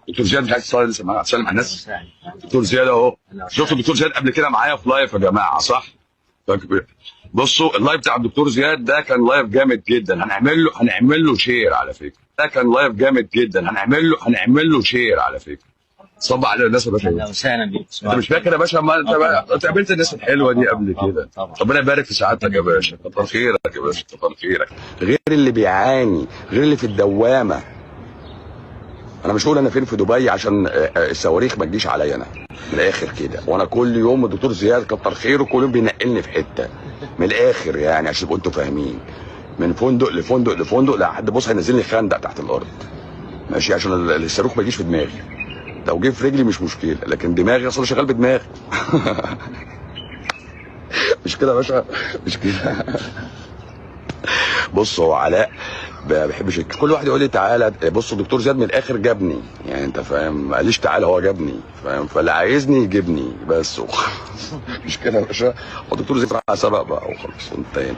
دكتور زياد مش عايز تصلي لسه معاك؟ هتسلم على الناس؟ دكتور زياد اهو. شفتوا دكتور زياد قبل كده معايا في live يا جماعة صح؟ بصوا ال live بتاع الدكتور زياد ده كان live جامد جدا، هنعمل له share على فكرة. ده كان live جامد جدا، هنعمل له share على فكرة. صب على الناس يا باشا. اهلا وسهلا بك. انت مش فاكر يا باشا؟ ما انت انت قابلت الناس الحلوة دي قبل كده. ربنا يبارك في سعادتك يا باشا، كتر خيرك يا باشا، كتر خيرك. غير اللي بيعاني، غير اللي في الدوامة. انا مش هقول انا فين في دبي عشان الصواريخ ما تجيش عليا انا من الاخر كده. وانا كل يوم الدكتور زياد كتر خيره كل يوم بينقلني في حتة من الاخر، يعني عشان تبقوا انتوا فاهمين، من فندق لفندق لفندق لحد بص هينزلني خندق تحت الارض، ماشي، عشان الصاروخ ما يجيش في دماغي. لو جه في رجلي مش مشكلة، لكن دماغي اصلا شغال بدماغي. مش كده يا باشا؟ مش كده. بص هو علاء ما بيحبش كل واحد يقول لي تعالى. بص الدكتور زياد من الاخر جابني، يعني انت فاهم، ما قاليش تعالى، هو جابني، فاهم؟ فاللي عايزني يجيبني بس وخلاص. مش كده يا باشا؟ هو الدكتور زياد سبق بقى وخلاص وانتهينا.